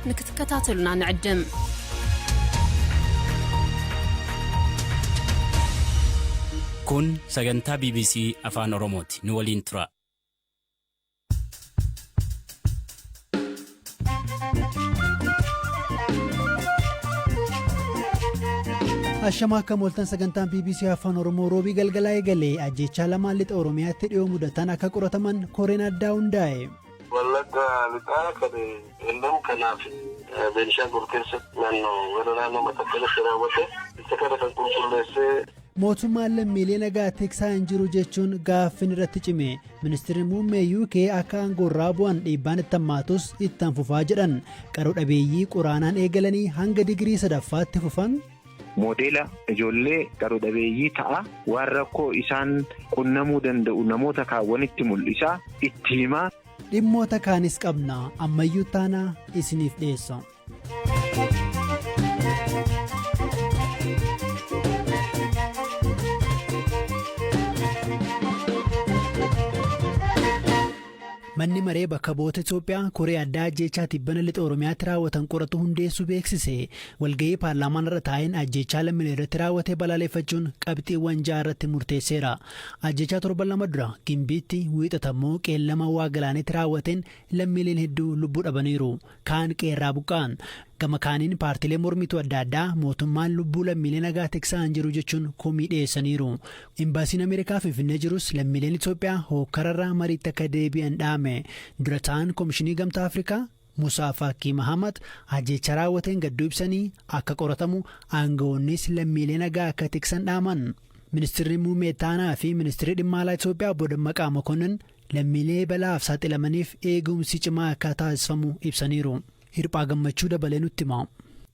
ንክትከታተሉና ንዕድም። Kun sagantaa BBC Afaan Oromooti. Nu waliin tura. Ashamaa akka mooltan sagantaan BBC Afaan Oromoo roobii galgalaa eegalee ajjeechaa lamaan lixa Oromiyaatti dhiyoo mudatan akka qorataman koreen addaa hundaa'e. Wallagga lixaa kan qellam kanaaf Beenishaangul keessatti naannoo gara naannoo Matakkalitti raawwate isa kana kan qulqulleessee. Mootummaan lammiilee nagaa tiksaa hin jiru jechuun gaaffiin irratti cime ministeerri muummee UK akka aangoorraa bu'an dhiibbaan itti hammaatus ittaan fufaa jedhan qaroo dhabeeyyii quraanaan eegalanii hanga digirii sadaffaatti fufan. Moodeela ijoollee qaroo dhabeeyyii ta'a waan rakkoo isaan qunnamuu danda'u namoota kaawwanitti mul'isaa itti himaa. Dhimmoota kaanis qabna ammayyuu taanaa isiniif dhiyeessa. Manni maree bakka bu'oota Itoophiyaa koree addaa ajjeechaa tibbana lixa Oromiyaatti raawwatan qoratu hundeessuu beeksise. Walga'ii paarlaamaan irra taa'een ajjeechaa lammiilee irratti raawwate balaaleffachuun qabxiiwwan ja'a irratti murteesseera. Ajjeechaa torban lama dura Gimbiitti wiixatammoo qeellama waa galaanitti raawwateen lammiileen hedduu lubbuu dhabaniiru. Kaan qeerraa buqqa'an. Gama kaaniin paartiilee mormituu adda addaa mootummaan lubbuu lammiilee nagaa tiksaa hin jiru jechuun komii dhiyeessaniiru. Imbaasiin Ameerikaa Finfinnee jirus lammiileen Itoophiyaa hookkararraa mariitti akka deebi'an dhaame. Dura ta'an Komishinii Gamtaa Afrikaa Musaa Faakii Mahamad ajjeechaa raawwateen gadduu ibsanii akka qoratamu aangawoonnis lammiilee nagaa akka tiksan dhaaman. Ministeerri Muummee Ittaanaa fi Ministeerri Dhimma Alaa Itoophiyaa Obbo Dammaqaa Mokonnin lammiilee balaaf saaxilamaniif eegumsi cimaa akka taasifamu ibsaniiru. Hirphaa gammachuu dabalee nutti hima.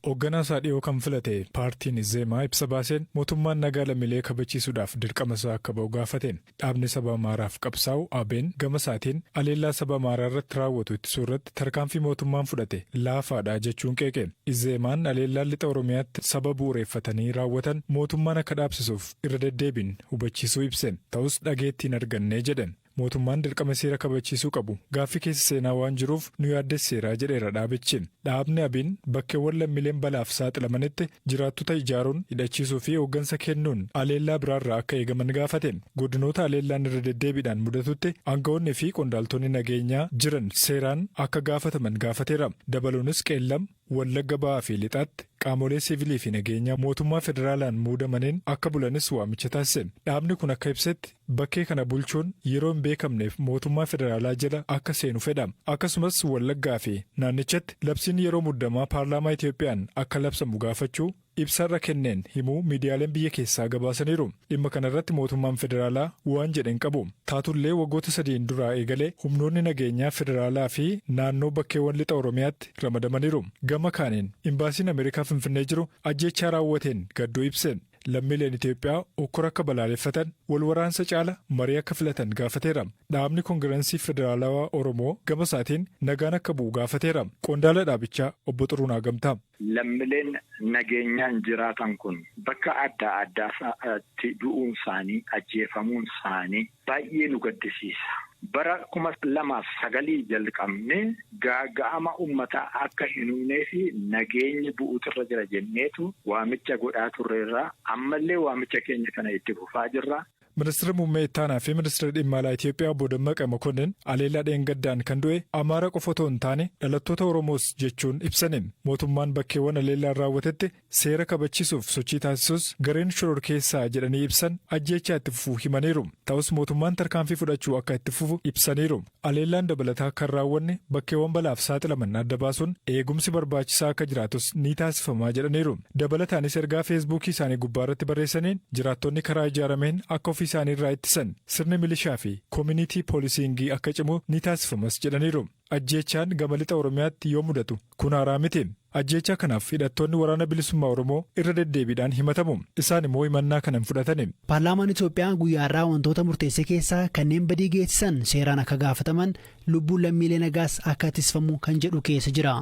Hoogganaa isaa dhiyoo kan filate paartiin Zeemaa ibsa baaseen mootummaan nagaa lammiilee kabachiisuudhaaf dirqama isaa akka ba'u gaafate. Dhaabni saba Amaaraaf qabsaa'u ABN gama isaatiin aleellaa saba Amaaraa irratti raawwatu ittisuu irratti tarkaanfii mootummaan fudhate laafaadha jechuun qeeqe. Zeemaan aleellaan lixa Oromiyaatti saba bu'uureeffatanii raawwatan mootummaan akka dhaabsisuuf irra deddeebiin hubachiisuu ibse. Ta'us dhageettiin arganne jedhe. Mootummaan dirqama seera kabachiisuu qabu gaaffii keessa seenaa waan jiruuf nu yaaddesseera jedheera dhaabichi. Dhaabni Abiin bakkeewwan lammiileen balaaf saaxilamanitti jiraattota ijaaruun hidhachiisuu fi hooggansa kennuun aleellaa biraarraa akka eegaman gaafate. Godinoota aleellaan irra deddeebiidhaan mudatutti aangawoonni fi qondaaltonni nageenyaa jiran seeraan akka gaafataman gaafateera. Dabaluunis qeellam Wallagga ba'aa fi lixaatti qaamolee siivilii fi nageenyaa mootummaa federaalaan muudamaniin akka bulanis waamicha taasise. Dhaabni kun akka ibsetti bakkee kana bulchuun yeroo hin beekamneef mootummaa federaalaa jala akka seenu fedha. Akkasumas Wallaggaa fi naannichatti labsiin yeroo muddamaa paarlaamaa Itoophiyaan akka labsamu gaafachuu ibsarra kenneen himuu miidiyaaleen biyya keessaa gabaasaniiru. Dhimma kanarratti mootummaan federaalaa waan jedhe hin qabu. Taatullee waggoota sadiin duraa eegalee humnoonni nageenyaa federaalaa fi naannoo bakkeewwan lixa Oromiyaatti ramadamaniiru. Gama kaaniin imbaasiin Ameerikaa Finfinnee jiru ajjeechaa raawwateen gadduu ibse. Lammiileen Itoophiyaa okkora akka balaaleffatan wal waraansa caala marii akka filatan gaafateera. Dhaabni Koongirensii Federaalawaa Oromoo gama isaatiin nagaan akka bu'u gaafateera. Qondaala dhaabichaa obbo Xuruunaa Gamtaa. Lammiileen nageenyaan jiraatan kun bakka adda addaatti du'uun isaanii ajjeefamuun isaanii baay'ee nu gaddisiisa. Bara 2009 jalqabnee gaaga'ama uummataa akka hin uumnee fi nageenyi bu'uutu irra jira jenneetu waamicha godhaa turreerra. Ammallee waamicha keenya kana itti fufaa jirra. Ministeerri Muummee Ittaanaa fi Ministeerri Dhimma Alaa Itoophiyaa Obbo Dammaqa Mokonnin aleellaa dheengaddaan kan du'e Amaara qofa otoo hin taane dhalattoota Oromoos jechuun ibsani. Mootummaan bakkeewwan aleellaan raawwatetti seera kabachiisuuf sochii taasisus gareen shororkeessaa jedhanii ibsan ajjeechaa itti fufuu himaniiru. Ta'us mootummaan tarkaanfii fudhachuu akka itti fufu ibsaniiru. Aleellaan dabalataa kan raawwanne bakkeewwan balaaf saaxilaman adda baasuun eegumsi barbaachisaa akka jiraatus ni taasifamaa jedhaniiru. Dabalataanis ergaa feesbuukii isaanii gubbaarratti barreessaniin jiraattonni karaa ijaarameen akka ofii isaanii irraa ittisan sirni milishaa fi koominiitii poolisiingii akka cimu ni taasifamas jedhaniiru. Ajjeechaan gama lixa Oromiyaatti yoo mudatu kun haaraa miti. Ajjeechaa kanaaf hidhattoonni waraana bilisummaa Oromoo irra deddeebiidhaan himatamu. Isaan immoo himannaa kana hin fudhatani. Paarlaamaan Itoophiyaa guyyaa har'aa wantoota murteesse keessaa kanneen badii geessisan seeraan akka gaafataman lubbuun lammiilee nagaas akka tisfamu kan jedhu keessa jira.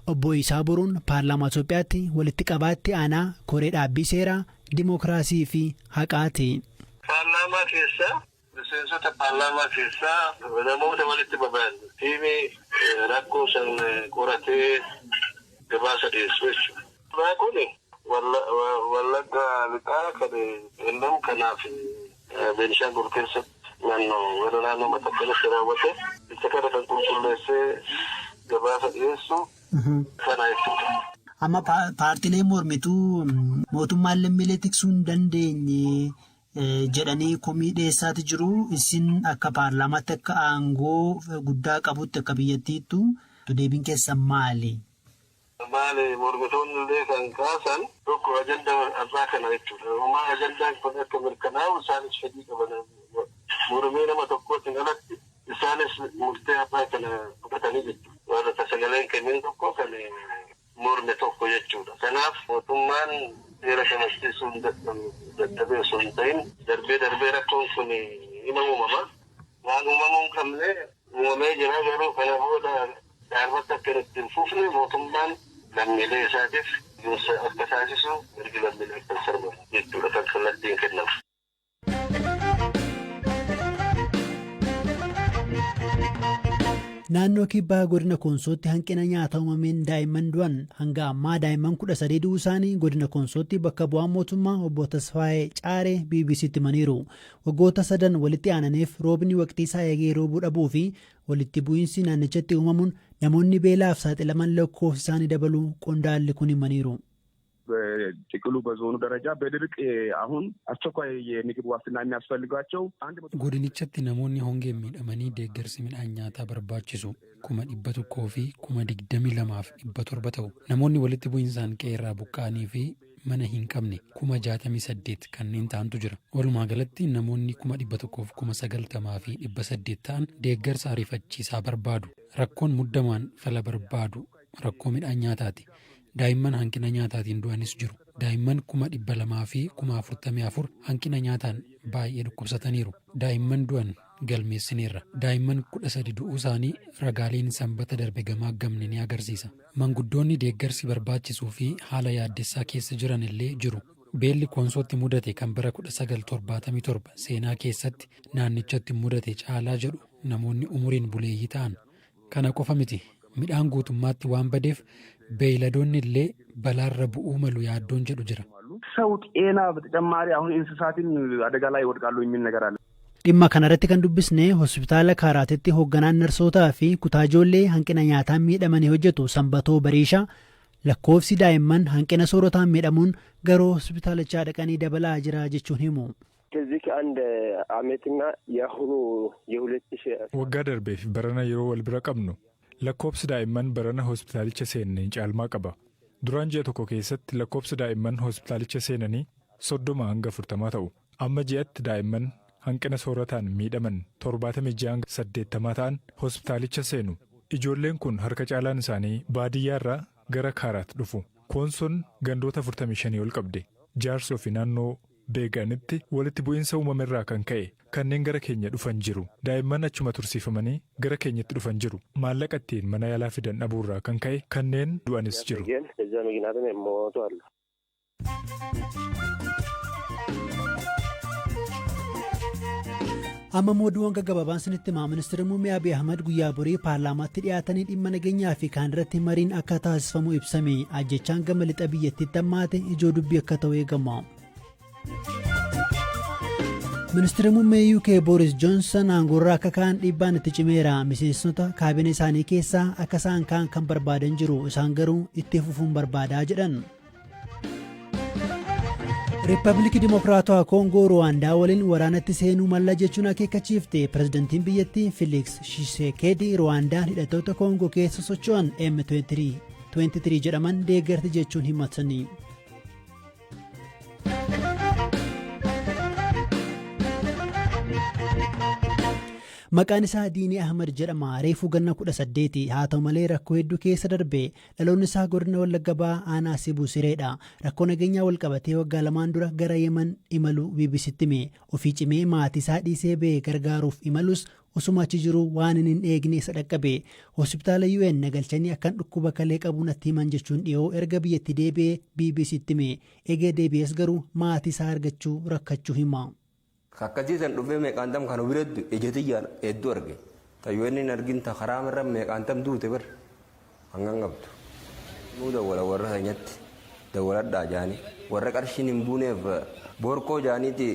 Obbo Isaa Boruun paarlaamaa Itoophiyaatti walitti qabaatti aanaa koree dhaabbii seeraa, dimookiraasii fi haqaati. Paarlaamaa keessa miseensota paarlaamaa keessaa namoota walitti baban tiimii rakkoo san qoratee dhiyeessu jechuudha. Kun Wallagga lixaa kan Qeellam kanaa fi Beenishaangul keessatti naannoo gara naannoo Matakkalitti raawwate isa kana kan qulqulleessee gabaasa dhiyeessu kana jechuudha. Amma paartileen mormituu mootummaan lammiilee tiksuu hin dandeenye jedhanii komii dhiyeessaati jiru. Isin akka paarlaamaatti akka aangoo guddaa qabutti akka biyyattiittu deebiin keessan maali? Maali mormitoonni illee kan kaasan tokko ajandaa abbaa kana jechuudha. Uumaa ajandaan kun akka mirkanaa'u isaanis fedhii qaban mormii nama tokkootiin alatti isaanis murtee abbaa kana fudhatanii jechuudha. Warra sagaleen kennin tokko kan morme tokko jechuudha. Kanaaf mootummaan seera kabachiisuu dadhabee osoo hin ta'in darbee darbee rakkoon kun ni uumama. Waan uumamuu hin qabne uumamee jira garuu kana booda dhaabbata akka itti hin fufne mootummaan lammiilee isaatiif eegumsa akka taasisu mirgi lammiilee akka hin sarbamu jechuudha kan kallattiin kennamu. Naannoo kibbaa godina Koonsootti hanqina nyaata uumameen daa'imman du'an hanga ammaa daa'imman 13 du'uu isaanii godina Koonsootti bakka bu'aan mootummaa obbo Tasfaayee Caaree BBCtti himaniiru. Waggoota sadan walitti aananiif roobni waqtii isaa eegee roobuu dhabuu fi walitti bu'iinsi naannichatti uumamuun namoonni beelaaf saaxilaman lakkoofsi isaanii dabaluu qondaalli kun himaniiru. በጥቅሉ በዞኑ ደረጃ በድርቅ አሁን አስቸኳይ የምግብ ዋስትና የሚያስፈልጋቸው Godinichatti namoonni hongeen miidhamanii deeggarsi midhaan nyaataa barbaachisu 122,700 ta'u. Namoonni walitti bu'insaan qe'ee irraa buqqa'anii fi mana hin qabne 68,000 kanneen ta'antu jira. Walumaa galatti namoonni 190,800 ta'an deeggarsa ariifachiisaa barbaadu. Rakkoon muddamaan fala barbaadu rakkoo midhaan nyaataati. Daa'imman hanqina nyaataatiin du'anis jiru. Daa'imman 244,000 hanqina nyaataan baay'ee dhukkubsataniiru. Daa'imman du'an galmeessineerra. Daa'imman 13 du'uu isaanii ragaaleen sanbata darbe gamaagamne ni agarsiisa. Manguddoonni deeggarsi barbaachisuu fi haala yaaddessaa keessa jiran illee jiru. Beelli Koonsootti mudate kan bara 1977 seenaa keessatti naannichatti mudate caalaa jedhu namoonni umuriin buleeyyii ta'an. Kana qofa miti midhaan guutummaatti waan badeef beeyladoonni illee balaarra bu'uu malu yaaddoon jedhu jira. ሰው ጤና በተጨማሪ አሁን እንስሳትን አደጋ ላይ ይወድቃሉ የሚል ነገር አለ። Dhimma kanarratti kan dubbisne hospitaala Kaaraatitti hoogganaan narsootaa fi kutaa ijoollee hanqina nyaataan miidhamanii hojjetu Sanbatoo Bariishaa lakkoofsi daa'imman hanqina soorataan miidhamuun garuu hospitaalichaa dhaqanii dabalaa jira jechuun himu. ከዚህ ከአንድ ዓመትና የአሁኑ የሁለት ሺህ Waggaa darbeef barana yeroo wal bira qabnu lakkoofsi daa'imman barana hospitaalicha seenanii caalmaa qaba. Duraan ji'a tokko keessatti lakkoofsi daa'imman hospitaalicha seenanii 30 hanga 40 ta'u. Amma ji'atti daa'imman hanqina soorataan miidhaman 76 hanga 80 ta'an hospitaalicha seenu. Ijoolleen kun harka caalaan isaanii baadiyyaarraa gara Kaaraat dhufu. Koonsoon gandoota 45 ol qabdi. Jaarsoo fi naannoo Beeganitti walitti bu'iinsa uumamerraa kan ka'e kanneen gara keenya dhufan jiru. Daa'imman achuma tursiifamanii gara keenyatti dhufan jiru. Maallaqa ittiin mana yaalaa fidan dhabuurraa kan ka'e kanneen du'anis jiru. በዛ ምክንያትም የሞቱ አሉ። Amma mooduuwwan gaggabaabaan sinitti himaa ministeerri muummee Abiy Ahmad guyyaa borii paarlaamaatti dhiyaatanii dhimma nageenyaa fi kaan irratti mariin akka taasifamu ibsame. Ajjechaan gama lixa biyyattiitti hammaate ijoo dubbii akka ta'u eegama. Ministeerri muummee UK Boris Johnson aangoorraa akka ka'an dhiibbaan itti cimeera. Miseensota kaabinee isaanii keessaa akka isaan ka'an kan barbaadan jiru. Isaan garuu itti fufuun barbaadaa jedhan. Riippaabilikii Dimokiraatawaa Koongoo Ruwaandaa waliin waraanatti seenuu malla jechuun akeekkachiifte. Pirezidantiin biyyattii Filiks Shisekeedi Ruwaandaan hidhattoota Koongoo keessa socho'an M23 jedhaman deeggarti jechuun himatani. Maqaan isaa Diinii Ahmad jedhama. Reefuu ganna 18 haa ta'u malee rakkoo hedduu keessa darbe. Dhaloonni isaa godina Wallagga Bahaa aanaa Sibuu Sireedha. Rakkoo nageenyaa wal qabatee waggaa lamaan dura gara Yemen imaluu BBCtti hime. Ofii cimee maatii isaa dhiisee ba'e gargaaruuf imalus osuma achi jiru waan hin eegne isa dhaqqabe. Hospitaala UN nagalchanii akkan dhukkuba kalee qabu natti himan jechuun dhiyoo erga biyyatti deebi'ee BBCtti hime. Eegee deebi'es garuu maatii isaa argachuu rakkachuu hima. Akkasiisan dhufee meeqaantam kana biratti ija tiyyaan hedduu arge. Tayyoo inni hin argin ta karaa irra meeqaantam duute bar hangan qabdu. Nuu dawwala warra keenyatti dawwaladhaa jaanii warra qarshiin hin buuneef borkoo jaaniiti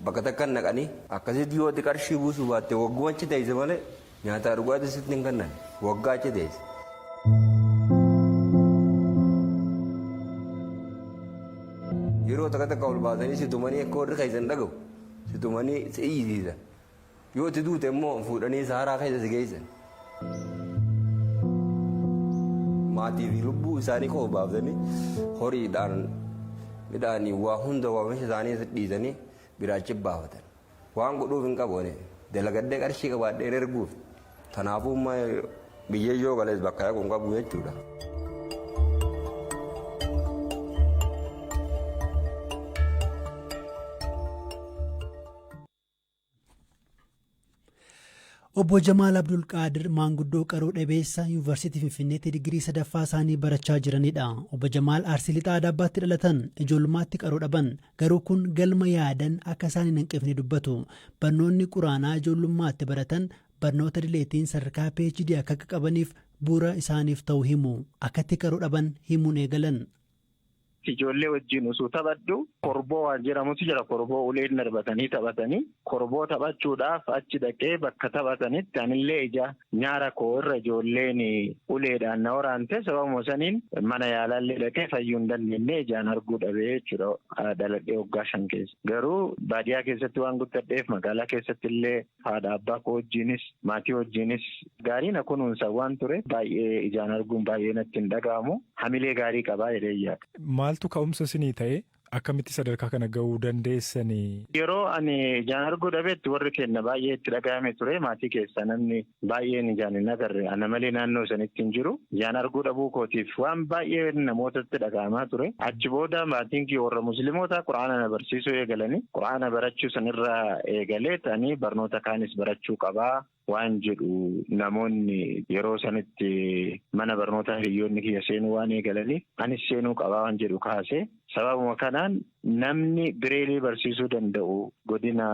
bakka takka naqanii akkasitti yoo qarshii buusuu baatte wagguma achi teesse malee nyaataa dhugaatii sitti hin kennan waggaa achi teesse. Yeroo takka takka ol baasanii si tumanii akka warri keessan dhagahu si tumanii si iyyisiisan. Yoo itti duute immoo fuudhanii saaraa keessa si geessan. Maatii fi lubbuu isaanii qofa baafsanii horiidhaan midhaanii waa hunda oomisha isaanii dhiisanii biraachi baafatan. Waan godhuuf hin qabu dalagadhee qarshii qabaadhee erguuf. Kanaafuu biyya yoo galees bakka dhaqu hin qabu jechuudha. Obbo Jamaal Abdulqaadir maanguddoo qaroo dhabeessa Yuunivarsiitii Finfinneetti digirii sadaffaa isaanii barachaa jiranidha. Obbo Jamaal Arsii Lixaa Adaabbaatti dhalatan, ijoollummaatti qaroo dhaban, garuu kun galma yaadan akka isaan hin hanqifne dubbatu. Barnoonni quraanaa ijoollummaatti baratan barnoota dileetiin sadarkaa PhD akka qabaniif bu'uura isaaniif ta'u himu. Akkatti qaroo dhaban himuun eegalan. Ijoollee wajjin osoo taphadhu korboo waan jedhamutu jira. Korboo uleen darbatanii taphatanii korboo taphachuudhaaf achi dhaqee bakka taphatanitti anillee ija nyaara koo irra ijoolleen uleedhaan na waraante sababuma saniin mana yaalaallee dhaqee fayyuu hin dandeenye ijaan arguu dhabee jechuudha dhaladhee waggaa 5 keessa. Garuu baadiyyaa keessatti waan guddadheef magaalaa keessatti illee haadha abbaa koo wajjinis maatii wajjinis gaarii na kunuunsa waan ture baay'ee ijaan arguun baay'ee natti hin dhaga'amu hamilee gaarii qabaa jedhee yaada. Maaltu ka'umsa isinii ta'e akkamitti sadarkaa kana ga'uu dandeessanii? Yeroo ani ijaan arguu dhabeetti warri keenya baay'ee itti dhaga'ame ture. Maatii keessaa namni baay'een ijaan hin agarre. Ana malee naannoo sanitti hin jiru. Ijaan arguu dhabuu kootiif waan baay'ee namootatti dhaga'amaa ture. Achi booda maatiin kiyya warra musliimoota quraana na barsiisuu eegalanii quraana barachuu sanirraa eegalee ta'anii barnoota kaanis barachuu qabaa. Waan jedhu namoonni yeroo sanitti mana barnootaa hiriyoonni kiyya seenuu waan eegalaniif anis seenuu qabaa waan jedhu kaase sababuma kanaan namni bireelii barsiisuu danda'u godina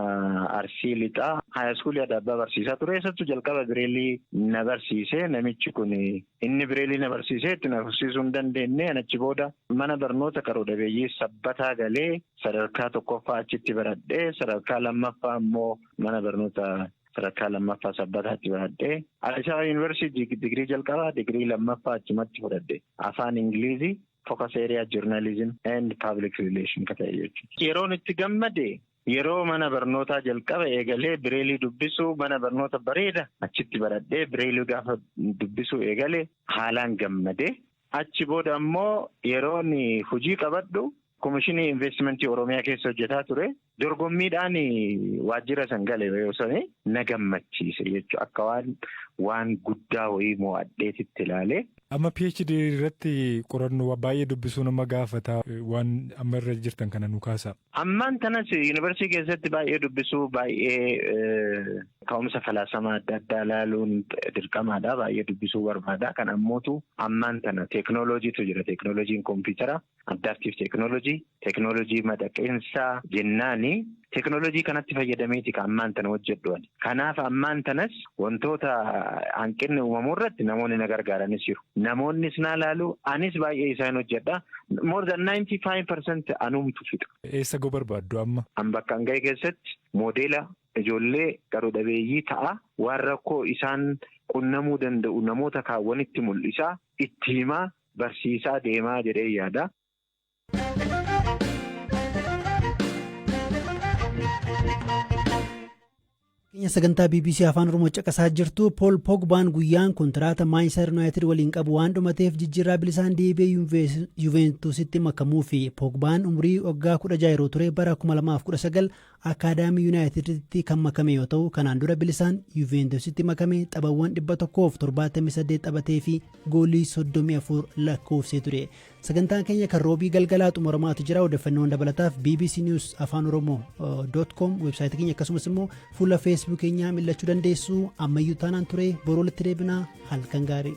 Arsii Lixaa haayiskuulii Adaabbaa barsiisaa ture. Eessattuu jalqaba bireelii na barsiise namichi kun inni bireelii na barsiisee itti na barsiisuu hin dandeenye achi booda mana barnoota qaroo dhabeeyyii sabbataa galee sadarkaa tokkoffaa achitti baradhee sadarkaa lammaffaa immoo mana barnoota sadarkaa lammaffaa sabbataatti baradhee Addis Ababa Yuunivarsiitii digirii jalqabaa digirii lammaffaa achumatti fudhadhe afaan Ingilizii focus area journalism and public relation ka ta'e jechuudha. Yeroon itti gammade yeroo mana barnootaa jalqaba eegalee bireelii dubbisuu mana barnoota bareeda achitti baradhee bireelii gaafa dubbisuu eegale haalaan gammade. Achi booda ammoo yeroon hojii qabadhu Komishinii Investimentii Oromiyaa keessa hojjetaa ture. Dorgommiidhaan waajjira san gale yeroo sani na gammachiise jechuudha. Akka waan guddaa wayii mo'adheetitti ilaale. Amma PhD irratti qorannoo baay'ee dubbisuu nama gaafata waan amma irra jirtan kana nu kaasa. Ammaan tanas yuunivarsiitii keessatti baay'ee dubbisuu baay'ee ka'umsa falaasamaa adda addaa ilaaluun dirqamaadha. Baay'ee dubbisuu barbaada. Kan ammootu ammaan tana teeknooloojiitu jira. Teeknooloojiin kompiitara, adaptive teeknooloojii, teeknooloojii madaqeensaa jennaani teeknooloojii kanatti fayyadameeti kan ammaan tana hojjedhu. Kanaaf ammaan tanas wantoota hanqinni uumamuu irratti namoonni na gargaaranis jiru. Namoonnis na ilaalu anis baay'ee isaan hojjedha. More than 95% anumtu fixa. Eessa ga'uu barbaaddu amma? An bakka an ga'e keessatti moodeela ijoollee qaroo dhabeeyyii ta'a. Waan rakkoo isaan qunnamuu danda'u namoota kaawwanitti mul'isaa, itti himaa, barsiisaa deemaa jedhee yaada. Sagantaa BBC Afaan Oromoo caqasaa jirtu. Pool Pogbaan guyyaan kontiraata Maanchister Yuunaayitid waliin qabu waan dhumateef jijjiirraa bilisaan deebi'ee Yuventusitti makamuu fi Pogbaan umurii waggaa 16 yeroo ture bara 2019 akaadaamii Yuunaayitiditti kan makame yoo ta'u, kanaan dura bilisaan Yuventusitti makame taphawwan 178 taphatee fi goolii 34 lakkoofsee ture. Sagantaan keenya kan roobii galgalaa xumuramaatu jira. Odeeffannoon dabalataaf BBC News Afaan Oromoo .com weebsaayitii keenya akkasumas immoo fuula feesbuuk keenyaa mil'achuu dandeessu. Ammayyuu taanaan ture, boroo walitti deebinaa, halkan gaarii.